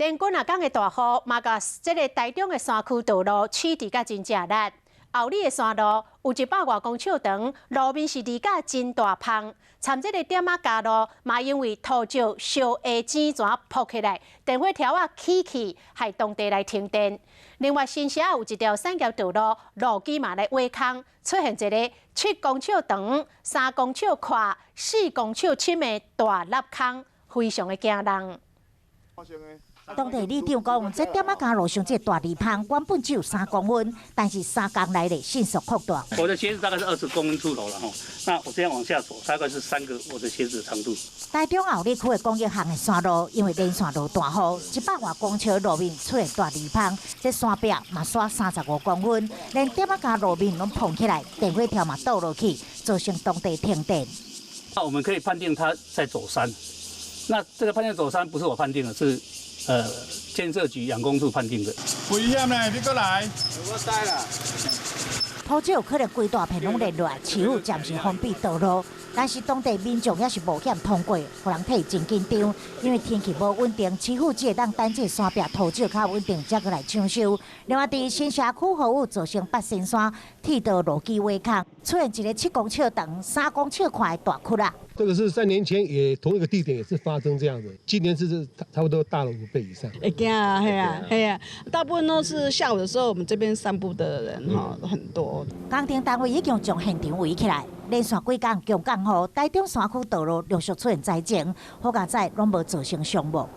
連幾若工的大雨，嘛共這个台中的山區道路起治甲真正力。后里的山路有100外公尺長，路面是離甲真大縫，參這个店仔加路，嘛因為土石燒下錢怎撲起來，電火柱仔起去，害當地來停電。另外，新社有一條產業道路路基嘛來挖空，出現一个7公尺長、3公尺寬、4公尺深的大凹空，非常的驚人。當地里長講，這店仔加路上這個大裂縫原本只有3公分，但是3工來咧迅速擴大。我的鞋子大概是20公分出頭了吼，那我這樣往下走，大概是三個我的鞋子的長度。台中后里區的公益巷的山路，因為連續落大雨，100外公尺路面出現大裂縫，這山壁嘛煞35公分，連店仔加路面攏膨起來，電火柱嘛倒落去，造成當地停電。那我們可以判定它在走山，那這個判定走山不是我判定的，是建設局養工處判定的。危險呢，你過來。我知啦。土石有可能規大片攏連落來，市府暫時封閉道路，但是當地民眾也是冒險通過，予人替真緊張。因為天氣無穩定，市府只會當等這山壁土石較穩定，才閣來搶修。另外，佇新社區雨雨造成八仙山鐵道路基挖空，出現一个7公尺長、3公尺寬的大窟仔。這個是3年前也同一個地點也是發生這樣子，今年是差不多大了5倍以上。會驚啊，係啊，係啊，大部分都是下午的時候，我們這邊散步的人哈很多。工程單位已經將現場圍起來，連續幾工強降雨，台中山區道路陸續出現災情，好佳哉攏無造成傷亡。